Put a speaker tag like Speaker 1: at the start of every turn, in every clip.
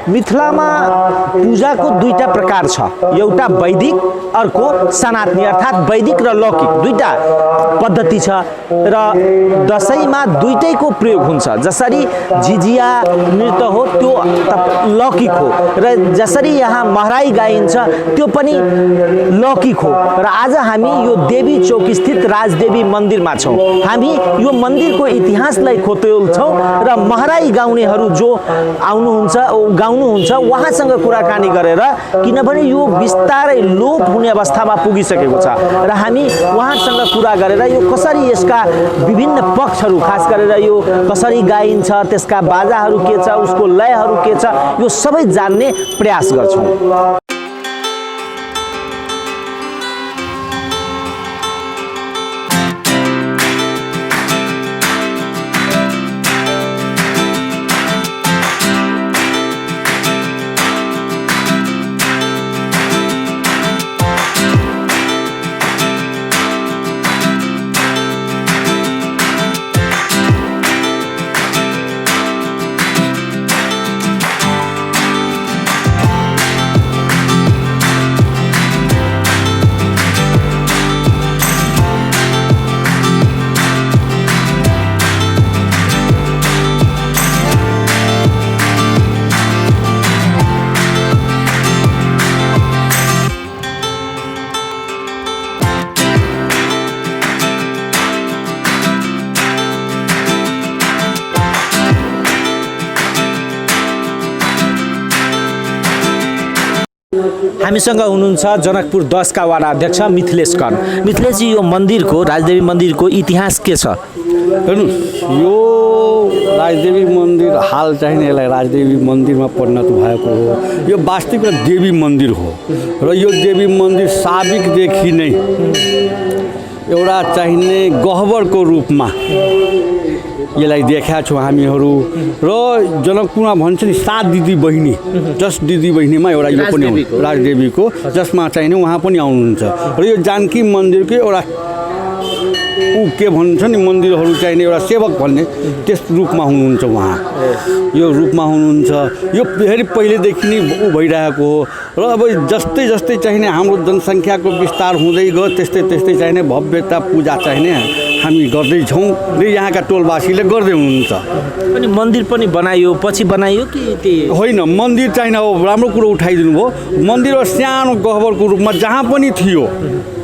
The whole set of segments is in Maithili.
Speaker 1: मिथिलामा पूजाको दुईटा प्रकार छ, एउटा वैदिक, अर्को सनातनी, अर्थात् वैदिक र लौकिक दुईटा पद्धति छ र दसैँमा दुईटैको प्रयोग हुन्छ। जसरी झिझिया नृत्य हो त्यो लौकिक हो र जसरी यहाँ महराई गाइन्छ त्यो पनि लौकिक हो। र आज हामी यो देवी चौक स्थित राजदेवी मन्दिरमा छौँ। हामी यो मन्दिरको इतिहासलाई खोतल्छौँ र महराई गाउनेहरू जो आउनुहुन्छ, गाउनुहुन्छ, उहाँसँग कुराकानी गरेर, किनभने यो बिस्तारै लोप हुने अवस्थामा पुगिसकेको छ र हामी उहाँसँग कुरा गरेर यो कसरी यसका विभिन्न पक्षहरू, खास गरेर यो कसरी गाइन्छ, त्यसका बाजाहरू के छ, उसको लयहरू के छ, यो सबै जान्ने प्रयास गर्छौँ। हामीसँग हुनुहुन्छ जनकपुर 10 का वार्ड अध्यक्ष मिथिलेश कर्ण। मिथिलेशजी, यो मन्दिरको, राजदेवी मन्दिरको इतिहास के छ?
Speaker 2: हेर्नुहोस्, यो राजदेवी मन्दिर हाल चाहिँ यसलाई राजदेवी मन्दिरमा परिणत भएको हो। यो वास्तविक देवी मन्दिर हो र यो देवी मन्दिर साबिकदेखि नै एउटा चाहिने गहवरको रूपमा यसलाई देखेका छौँ हामीहरू। र जनकपुरमा भन्छ नि 7 दिदी बहिनी, जस दिदी बहिनीमा एउटा यो पनि हो राजदेवीको, जसमा चाहिने उहाँ पनि आउनुहुन्छ। र यो जानकी मन्दिरको एउटा ऊ के भन्छ नि मन्दिरहरू चाहिने एउटा सेवक भन्ने त्यस रूपमा हुनुहुन्छ उहाँ, यो रूपमा हुनुहुन्छ। यो फेरि पहिलेदेखि नै ऊ भइरहेको हो र अब जस्तै जस्तै चाहिने हाम्रो जनसङ्ख्याको विस्तार हुँदै गयो त्यस्तै त्यस्तै चाहिने भव्यता पूजा चाहिने हामी गर्दैछौँ र यहाँका टोलवासीले गर्दै हुनुहुन्छ।
Speaker 1: अनि मन्दिर पनि बनाइयो, पछि बनाइयो कि त्यही?
Speaker 2: होइन, मन्दिर चाहिने अब राम्रो कुरो उठाइदिनु भयो। मन्दिर सानो गहवरको रूपमा जहाँ पनि थियो,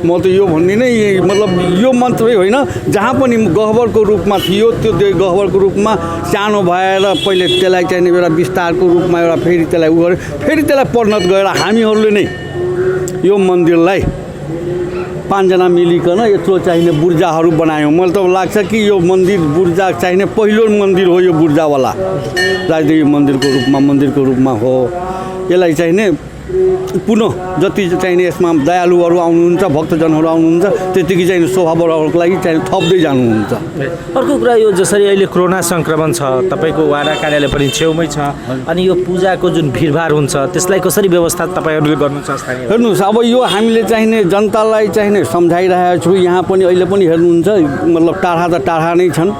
Speaker 2: म त यो भन्दिनँ, मतलब यो मात्रै होइन, जहाँ पनि गहवरको रूपमा थियो त्यो गहवरको रूपमा सानो भएर पहिले त्यसलाई चाहिने एउटा विस्तारको रूपमा एउटा फेरि त्यसलाई उ गर्यो, फेरि त्यसलाई परिणत गरेर हामीहरूले नै यो मन्दिरलाई 5 जना मिलिकन यत्रो चाहिने बुर्जाहरू बनायौँ। मलाई त लाग्छ कि यो मन्दिर बुर्जा चाहिने पहिलो मन्दिर हो यो बुर्जावाला राजदेवी मन्दिरको रूपमा, मन्दिरको रूपमा हो। यसलाई चाहिने पुनः जति चाहिने यसमा दयालुहरू आउनुहुन्छ, भक्तजनहरू आउनुहुन्छ, त्यतिकै चाहिँ शोभा बढाउनको लागि चाहिँ थप्दै जानुहुन्छ।
Speaker 1: अर्को कुरा, यो जसरी अहिले कोरोना सङ्क्रमण छ, तपाईँको वाडा कार्यालय पनि छेउमै छ, अनि यो पूजाको जुन भिडभाड हुन्छ त्यसलाई कसरी व्यवस्था तपाईँहरूले गर्नुहुन्छ स्थानीय?
Speaker 2: हेर्नुहोस्, अब यो हामीले चाहिने जनतालाई चाहिने सम्झाइरहेको छु। यहाँ पनि अहिले पनि हेर्नुहुन्छ, मतलब टाढा त टाढा नै छन्।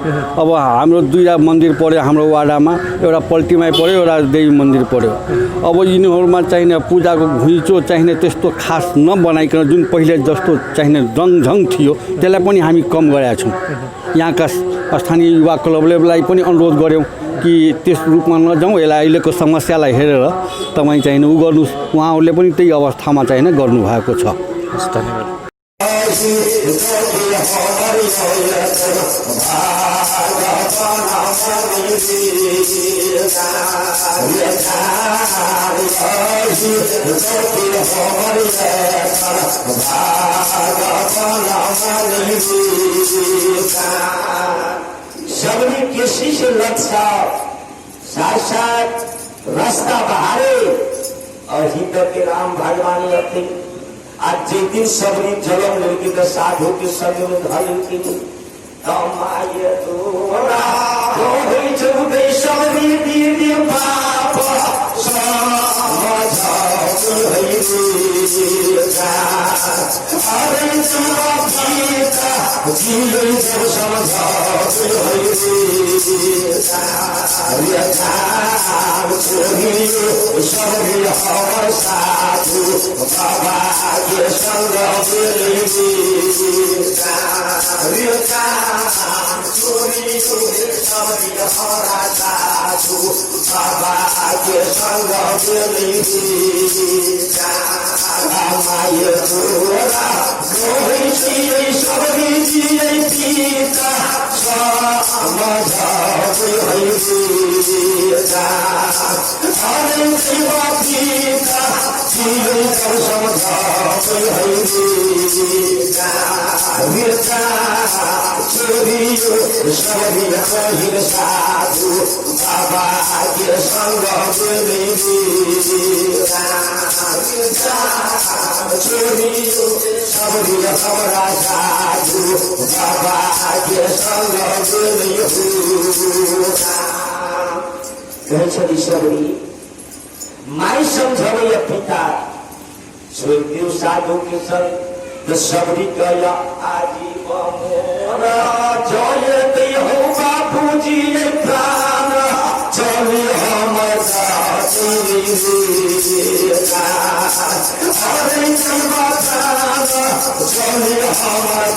Speaker 2: अब हाम्रो दुईवटा मन्दिर पऱ्यो हाम्रो वाडामा, एउटा पल्टीमाई पऱ्यो, एउटा देवी मन्दिर पऱ्यो। अब यिनीहरूमा चाहिने पूजाको घुइँचो चाहिने त्यस्तो खास नबनाइकन जुन पहिले जस्तो चाहिने रङझङ थियो त्यसलाई पनि हामी कम गरेका छौँ। यहाँका स्थानीय युवा क्लबलाई पनि अनुरोध गऱ्यौँ कि त्यस रूपमा नजाउँ, यसलाई अहिलेको समस्यालाई हेरेर तपाईँ चाहिने उ गर्नुहोस्। उहाँहरूले पनि त्यही अवस्थामा चाहिने गर्नुभएको छ।
Speaker 1: धन्यवाद।
Speaker 3: सबरी के शिष्य लक्षा साक्षात रास्ता बहारे और हित के राम भगवान अथिन। आज जे दिन सबरी जलम लेलखिन तऽ साधु के संग में धऽ लेलखिन। माय तोरा कहै छौ गै सबरी दीदी पाप समझ अरे जियै सब समझबै है रे काम छोड़ियो सबरी हमर साधु बाबा के संग रे काम छोड़ियो सबरी हमरा साधु बाबा के संग माय तोरा कहै छियै सबरी जियै पिता समझबै है अरे शिवा पिता जियै सब समझबै है छोड़ियो सबरी पहिल साधु बाबा के संग छोड़ियो सबरी हमरा साधु बाबा के संग कहै छथि सबरी माय समझबैया पिता छोड़ि दियौ साधु के संग तऽ सबरी कया आजीव मोर जय हो बाबूजी प्राण चली हमर अरे प्राण चली हमर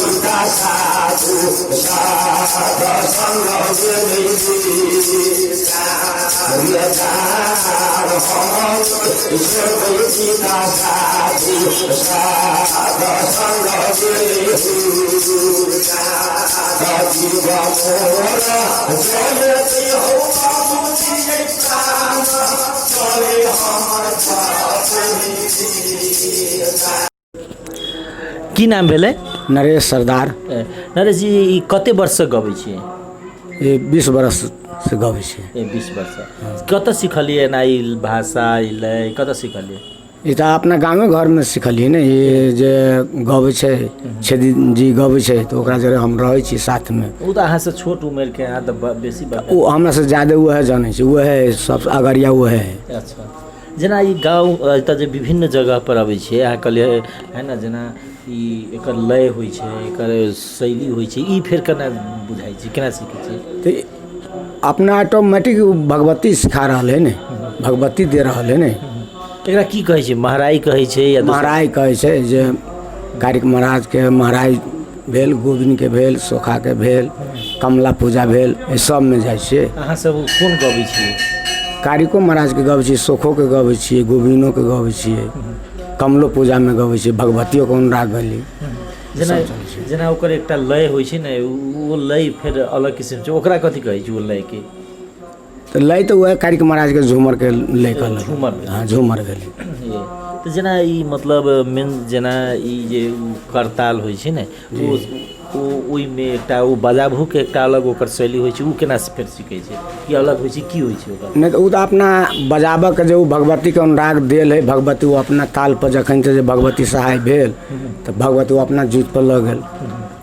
Speaker 3: पिता साधु साध संग पिता साधु साध संग जीव मोर जय हो बाबूजी प्राण चले हमर
Speaker 1: की नाम भेलै?
Speaker 4: नरेश सरदार।
Speaker 1: नरेश जी, ई कते वर्षसँ गबै छियै?
Speaker 4: ई 20 बरससँ गबै छियै।
Speaker 1: ए 20 वर्ष। कतऽ सिखलियै एना ई भाषा, ई लय कतऽ सिखलियै?
Speaker 4: ई तऽ अपना गामे घरमे सिखलियै ने। ई जे गबै छै छेदी जी गबै छै तऽ ओकरा जरे हम रहै छी साथमे।
Speaker 1: ओ तऽ अहाँसँ छोट उमेरके, अहाँ तऽ बेसी बड़का।
Speaker 4: ओ हमरासँ ज्यादे उएह जानै छै, उएह सब अगरिया उएह है।
Speaker 1: अच्छा, जेना ई गाँव एतऽ जे विभिन्न जगहपर अबै छियै, अहाँ कहलियै है ने, जेना ई एकर लय होइ छै, एकर शैली होइ छै, ई फेर केना बुझाइ छै, केना सीखै छियै?
Speaker 4: तऽ अपना ऑटोमेटिक भगवती सिखा रहल है ने, भगवती दे रहल है ने।
Speaker 1: एकरा की कहै छै? महराइ कहै छै या दोसर?
Speaker 4: महराइ कहै छै। जे कारिक महाराजके महराइ भेल, गोविन्दके भेल, सोखाके भेल, कमला पूजा भेल, एहि सबमे जाइ छियै।
Speaker 1: अहाँ सब कोन गबै छियै?
Speaker 4: कारिको महाराजके गबै छियै, सोखोके गबै छियै, गोविन्दोके गबै छियै, कमलो पूजामे गबै छियै, भगवतियोके अनुराग भेली।
Speaker 1: जेना जेना ओकर एकटा लय होइ छै ने, ओ लय फेर अलग किसिम छै, ओकरा कथी कहै छै ओ लयके?
Speaker 4: तऽ लय तऽ उएह कारिक महाराजके झूमरके लय कहलक।
Speaker 1: झूमर भेलै।
Speaker 4: हँ, झूमर भेलै।
Speaker 1: तऽ जेना ई मतलब मेन जेना ई जे उ करताल होइ छै ने, ओ ओहिमे एकटा ओ बजाबहोके एकटा अलग ओकर शैली होइ छै, ओ केना फेर सीखै छै? की अलग होइ छै, की होइ छै ओकर?
Speaker 4: नहि तऽ ओ तऽ अपना बजाबऽके जे ओ भगवतीके अनुराग देल है भगवती, ओ अपना तालपर जखन से जे भगवती सहाय भेल तऽ भगवती ओ अपना जूतपर लऽ गेल।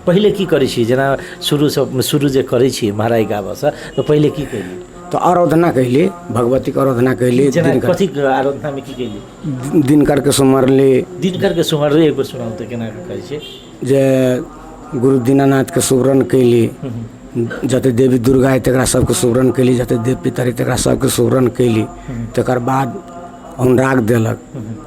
Speaker 1: पहिले की करै छी? जेना शुरूसँ शुरू जे करै छी महराइ गाबऽसँ, तऽ पहिले की कैली?
Speaker 4: तऽ आराधना कैली, भगवतीके आराधना कैली।
Speaker 1: जेना
Speaker 4: दिनकर
Speaker 1: कथी आराधनामे की कैली?
Speaker 4: दिनकरके सुमरली।
Speaker 1: दिनकरके सुमरली एक बेर सुनाउ तऽ, केना करै छियै?
Speaker 4: जे गुरु दीनानाथके सुमरन कैली, जते देवी दुर्गा है तकरा सबके सुमरन कैली, जते देव पितर है तकरा सबके सुमरन कैली, तकर बाद अनुराग देलक,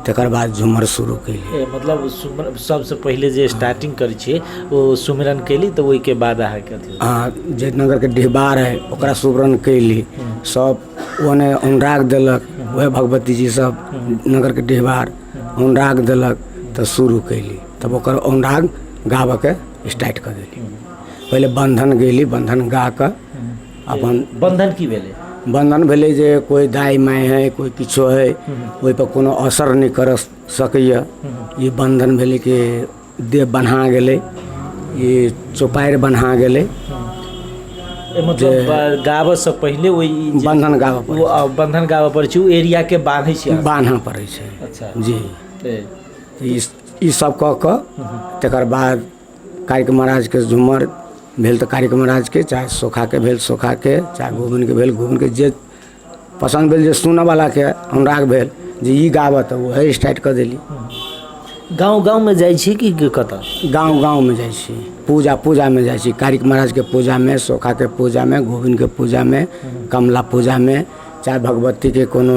Speaker 4: तकर बाद झूमर शुरू कैली।
Speaker 1: मतलब सुमर सबसँ पहिले जे स्टार्टिंग करै छियै ओ सुमिरन कैली, तऽ ओहिके बाद अहाँके अथी?
Speaker 4: हँ, जे नगरके डिहबार है ओकरा सुमरन कैली, सब ओने अनुराग देलक, वएह भगवती जी सब नगरके डिहबार अनुराग देलक तऽ शुरू कैली, तब ओकर अनुराग गाबऽके स्टार्ट कऽ देली। पहिले बन्धन गयली, बन्धन गा कऽ अपन।
Speaker 1: बन्धन की भेलै?
Speaker 4: बन्धन भेलै जे कोइ दाइ माइ है, कोइ किछो है, ओहिपर कोनो असर नहि कर सकैए। ई बन्धन भेलै कि देह बन्हा गेलै, ई चौपारि बन्हा गेलै।
Speaker 1: मतलब गाबऽसँ पहिले ओहि
Speaker 4: बन्धन गाबऽ पड़ै।
Speaker 1: ओ बन्धन गाबऽ पड़ै छै, ओ एरियाके बान्है छै।
Speaker 4: बान्हऽ पड़ै छै।
Speaker 1: अच्छा।
Speaker 4: जी। ई ई सब कऽ कऽ तकर बाद कारिक महाराजके झूमर भेल तऽ कारिक महाराजके, चाहे सोखाके भेल सोखाके, चाहे गोविन्दके भेल गोविन्दके, जे पसन्द भेल, जे सुनऽवलाके अनुराग भेल जे ई गाबऽ तऽ उएह स्टार्ट कऽ देली।
Speaker 1: गाँव गाँवमे जाइ छी कि कतऽ?
Speaker 4: गाँव गाँवमे जाइ छी, पूजा पूजामे जाइ छी, कारिक महाराजके पूजामे, सोखाके पूजामे, गोविन्दके पूजामे, कमला पूजामे, चाहे भगवतीके कोनो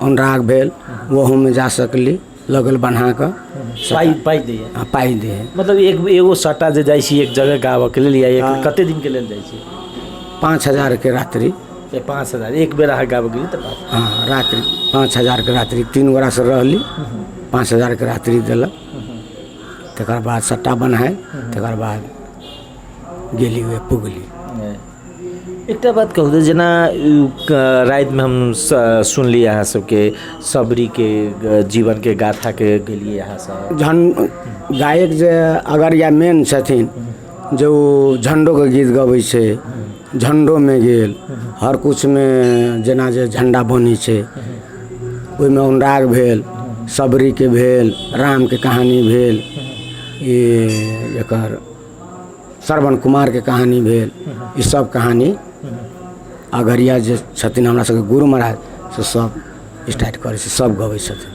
Speaker 4: अनुराग भेल ओहूमे जा सकली, लगल बन्हा कऽ।
Speaker 1: पाइ पाइ दैए?
Speaker 4: हँ, पाइ दै हइ।
Speaker 1: मतलब एक एगो सट्टा जे जाइ छी एक जगह गाबऽके लेल या एक कते दिनके लेल जाइ छी?
Speaker 4: 5000के रात्रि।
Speaker 1: 5000 एक बेर अहाँ गाबऽ गेली तऽ 5?
Speaker 4: हँ, रात्रि 5000के रात्रि, 3 गोरासँ रहली, 5000के रात्रि देलक। तकर बाद सट्टा बन्हाइ, तकर बाद गेली उहे पुगली।
Speaker 1: एकटा बात कहू तऽ जेना रातिमे हम सुनलियै अहाँ सबके सबरीके जीवनके गाथाके गेलियै अहाँ सब।
Speaker 4: जहन गायक जे अगर या मेन छथिन जे ओ झण्डोके गीत गबै छै, झण्डोमे गेल, हर किछुमे, जेना जे झण्डा बनै छै ओहिमे अनुराग भेल, सबरीके भेल, रामके कहानी भेल, ई एकर श्रवण कुमारके कहानी भेल, ई सब कहानी अगरिया जे छथिन हमरा सबके गुरु महाराज से सब स्टार्ट करै छै, सब गबै छथिन।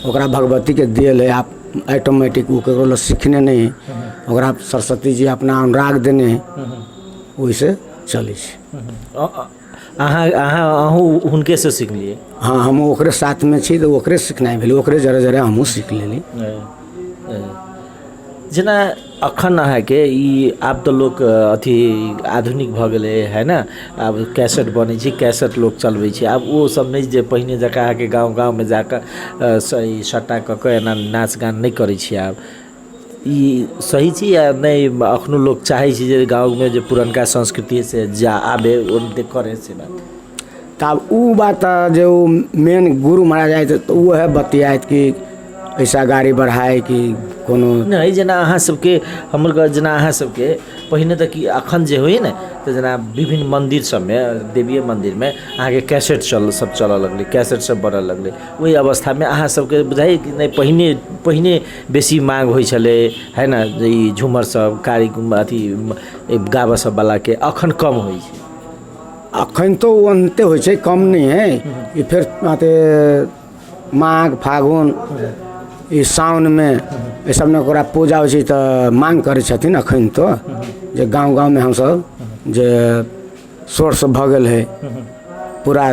Speaker 4: ओकरा भगवतीके देल है, आप ऑटोमेटिक, ओ ककरो लग सीखने नहि है, ओकरा सरस्वती जी अपना अनुराग देने है, ओहिसँ चलै छै।
Speaker 1: अहाँ अहाँ अहूँ हुनकेसँ सिखलियै?
Speaker 4: हँ, हम ओकरे साथमे छी तऽ ओकरे सिखनाइ भेलै, ओकरे जरे जरे हमहूँ सीख लेली।
Speaker 1: जेना अखन अहाँके ई आब तऽ लोक अथी आधुनिक भऽ गेलै है ने, आब कैसेट बनै छै, कैसेट लोक चलबै छै, आब ओ सब नहि जे पहिने जकाँ अहाँके गाँव गाँवमे जाकऽ ई सट्टा कऽ कऽ एना नाच गान नहि करै छै आब। ई सही छै या नहि? अखनो लोक चाहै छै जे गाँवमे जे पुरनका संस्कृति से जा आबे ओ करे से बात?
Speaker 4: तऽ आब ओ बात जे ओ मेन गुरु महाराज आयत तऽ उएह बतियात कि ऐसा गाड़ी बढ़ाय कि कोनो
Speaker 1: नहि। जेना अहाँ सबके हमर घर जेना अहाँ सबके पहिने तऽ की अखन जे होइए ने तऽ जेना विभिन्न मन्दिर सबमे, देवीए मन्दिरमे अहाँके कैसेट चल सब चलऽ लगलै, कैसेट सब बनऽ लगलै, ओहि अवस्थामे अहाँ सबके बुझाइए कि नहि पहिने पहिने बेसी माँग होइ छलै है ने ई झूमर सब कारी अथी गाबऽ सबवलाके, अखन कम होइ छै?
Speaker 4: अखन तऽ ओ ओनाहिते होइ छै, कम नहि हइ। ई फेर अथी माघ फागुन ई साउनमे एहि सबमे ओकरा पूजा होइ छै तऽ माँग करै छथिन। अखन तऽ जे गाँव गाँवमे हमसब जे सोर्स भऽ गेल हइ, पूरा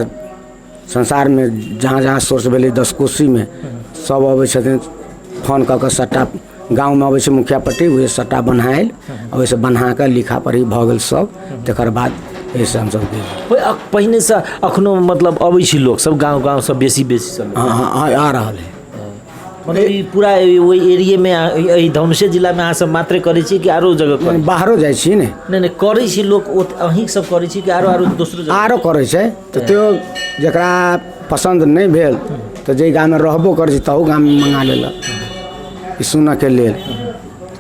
Speaker 4: संसारमे जहाँ जहाँ सोर्स भेलै, 10 कोसीमे सब अबै छथिन, फोन कऽ कऽ सट्टा गाँवमे अबै छै मुखिया पट्टी, उहे सट्टा बन्हायल, ओहिसँ बन्हा कऽ लिखा पढ़ी भऽ गेल सब, तकर बाद एहिसँ हमसब गेल।
Speaker 1: पहिनेसँ अखनो मतलब अबै छै लोक सब गाँव गाँवसँ बेसी बेसी सब?
Speaker 4: हँ हँ, आ रहल है।
Speaker 1: मतलब ई पूरा ओहि एरिएमे, एहि धनुषे जिलामे अहाँ सब मात्रे करै छी कि आरो जगह करै?
Speaker 4: बाहरो जाइ छी ने।
Speaker 1: नहि नहि, करै छी लोक ओ अहीँ सब करै छी कि आरो आरो दोसरो जगह?
Speaker 4: आरो करै छै तऽ त्यो जकरा पसन्द नहि भेल तऽ जाहि गाममे रहबो करै छै तहू गाममे मङ्गा लेलक ई सुनऽके लेल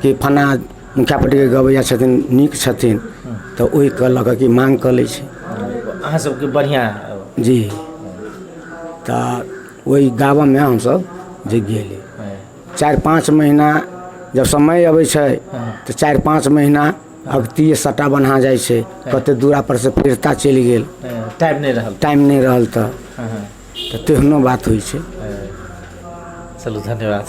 Speaker 4: कि फन्ना मुखिया पट्टीके गबैया छथिन, नीक छथिन, तऽ ओहिके लऽ कऽ कि माँग कऽ लै छै।
Speaker 1: अहाँ सबके बढ़िआँ
Speaker 4: जी, तऽ ओहि गाबऽमे हमसब जे गेली 4-5 महीना, जब समय अबै छै तऽ 4-5 महीना अगतिए सट्टा बन्हा जाइ छै, कते दूरा पर से फिरता चलि गेल,
Speaker 1: टाइम नहि रहल,
Speaker 4: टाइम नहि रहल तऽ तेहनो बात होइ छै।
Speaker 1: चलू, धन्यवाद।